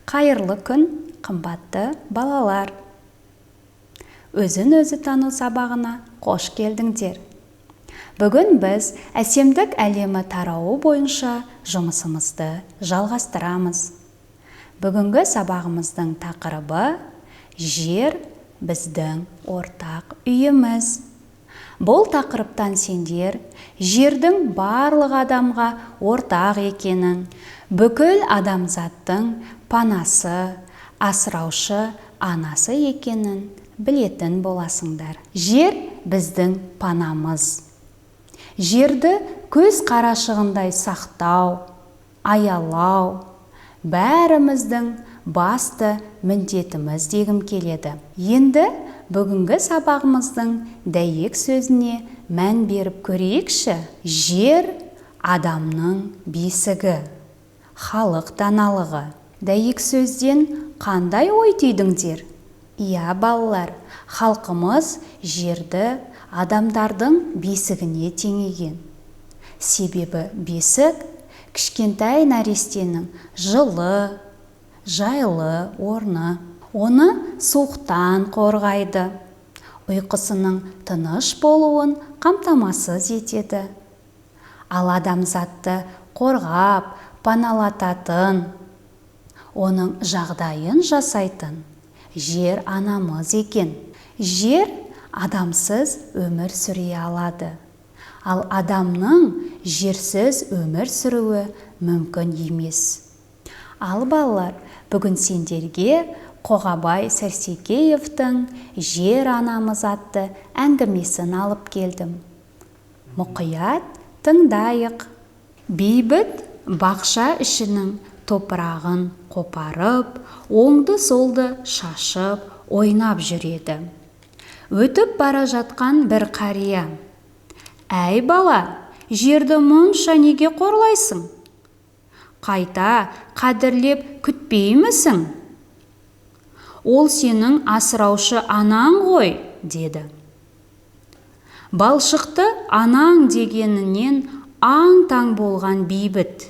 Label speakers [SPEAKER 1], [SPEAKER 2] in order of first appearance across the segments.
[SPEAKER 1] Қайырлы күн, қымбатты балалар! Өзін-өзі тану сабағына қош келдіңдер. Бүгін біз әсемдік әлемі тарауы бойынша жұмысымызды жалғастырамыз. Бүгінгі сабағымыздың тақырыбы «Жер біздің ортақ үйіміз». Бұл тақырыптан сендер жердің барлық адамға ортақ екенін, бүкіл адамзаттың панасы, асыраушы анасы екенін білетін боласыңдар. Жер біздің панамыз. Жерді көз қарашығындай сақтау, аялау бәріміздің басты міндетіміз дегім келеді. Енді бүгінгі сабағымыздың дәйек сөзіне мән беріп көрейікші. Жер адамның бесігі, халық даналығы. Дәйек сөзден қандай ой түйдіңдер? Иә, балалар, халқымыз жерді адамдардың бесігіне теңеген. Себебі бесік кішкентай нәрестенің жылы, жайлы орны. Оны суықтан қорғайды, ұйқысының тыныш болуын қамтамасыз етеді. Ал адамзатты қорғап, паналататын, оның жағдайын жасайтын жер анамыз екен. Жер адамсыз өмір сүре алады. Ал адамның жерсіз өмір сүруі мүмкін емес. Ал балалар, бүгін сендерге Қоғабай Сәрсекеевтің «Жер анамыз» атты әңгімесін алып келдім. Мұқият тыңдайық. Бейбіт бақша ішінің топырағын қопарып, оңды-солды шашып, ойнап жүреді. Өтіп бара жатқан бір қария: «Әй бала, жерді мұнша неге қорлайсың? Қайта қадірлеп күтпеймісің? Ол сенің асыраушы анаң ғой», деді. Балшықты анаң дегенінен аң-таң болған Бейбіт: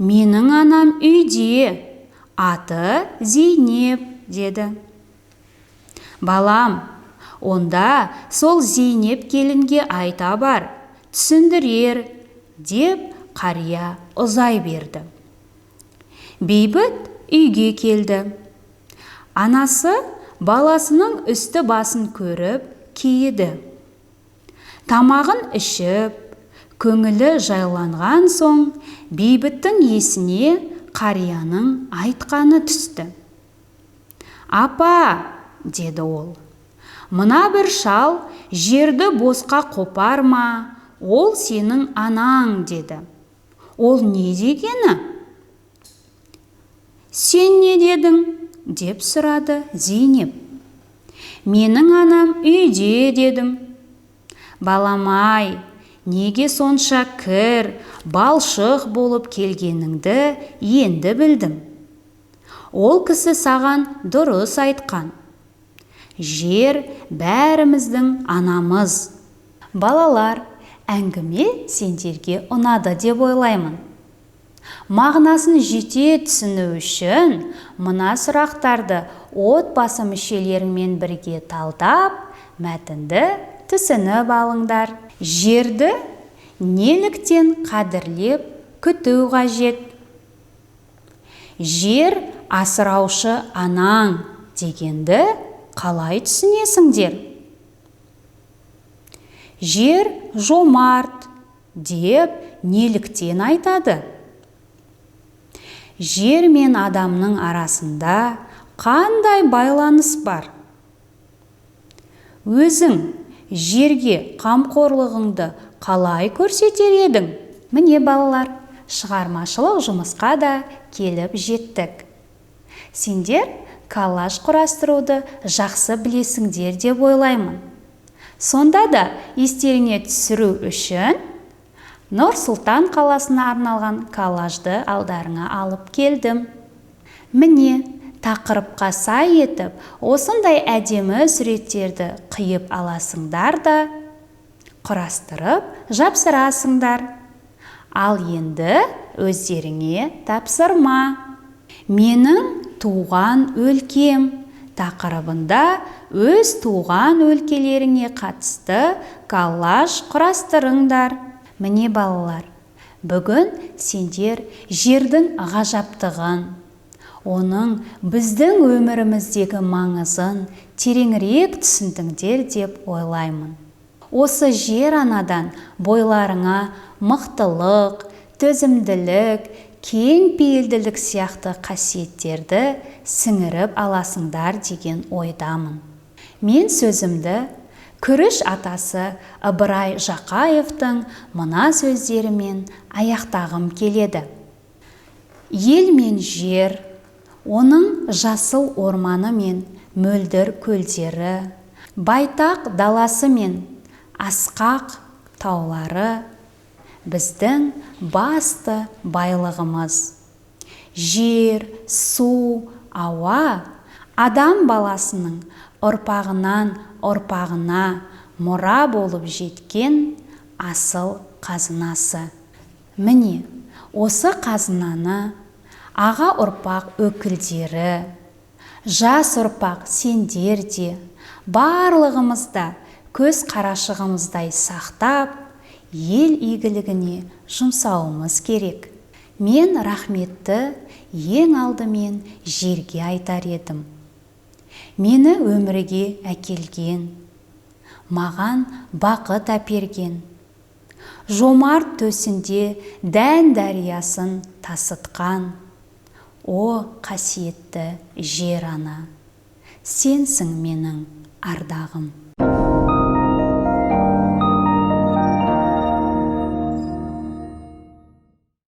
[SPEAKER 1] «Менің анам үйде, аты Зейнеп», деді. «Балам, онда сол Зейнеп келінге айта бар, түсіндірер», деп қария ұзай берді. Бейбіт үйге келді. Анасы баласының үсті басын көріп кейіді. Тамағын ішіп, көңілі жайланған соң Бейбіттің есіне қарияның айтқаны түсті. «Апа, – деді ол, – мына бір шал жерді босқа қопарма, ол сенің анаң деді. Ол не дегені?» «Сен не дедің?» деп сұрады Зейнеп. «Менің анам үйде дедім». «Балам-ай, неге сонша кір, балшық болып келгеніңді енді білдім. Ол кісі саған дұрыс айтқан. Жер бәріміздің анамыз». Балалар, әңгіме сендерге ұнады деп ойлаймын. Мағынасын жете түсіну үшін мына сұрақтарды отбасы мүшелеріңмен бірге талдап, мәтінді түсініп алыңдар. Жерді неліктен қадірлеп күту қажет? Жер асыраушы анаң дегенді қалай түсінесіңдер? Жер жомарт деп неліктен айтады? Жер мен адамның арасында қандай байланыс бар? Өзің жерге қамқорлығыңды қалай көрсетер едің? Міне, балалар, шығармашылық жұмысқа да келіп жеттік. Сендер коллаж құрастыруды жақсы білесіңдер деп ойлаймын. Сонда да естеріңе түсіру үшін Нұр-Сұлтан қаласына арналған коллажды алдарыңа алып келдім. Міне, тақырыпқа сай етіп, осындай әдемі суреттерді қиып аласыңдар да, құрастырып, жапсырасыңдар. Ал енді өздеріңе тапсырма. Менің туған өлкем тақырыбында өз туған өлкелеріңе қатысты коллаж құрастырыңдар. Міне, балалар, бүгін сендер жердің ғажаптығын, оның біздің өміріміздегі маңызын тереңірек түсіндіңдер деп ойлаймын. Осы жер анадан бойларыңа мықтылық, төзімділік, кең пейілділік сияқты қасиеттерді сіңіріп аласыңдар деген ойдамын. Мен сөзімді күріш атасы Ыбырай Жақаевтың мына сөздерімен аяқтағым келеді. Ел мен жер, оның жасыл орманы мен мөлдір көлдері, байтақ даласы мен асқақ таулары біздің басты байлығымыз. Жер, су, ауа адам баласының ұрпағынан ұрпағына мұра болып жеткен асыл қазынасы. Міне, осы қазынаны аға ұрпақ өкілдері, жас ұрпақ сендер де, барлығымыз да көз қарашығымыздай сақтап, ел игілігіне жұмсауымыз керек. Мен рахметті ең алдымен жерге айтар едім. Мені өмірге әкелген, маған бақыт әперген, жомарт төсінде дән дариясын тасытқан, о қасиетті жер ана, сенсің менің ардағым.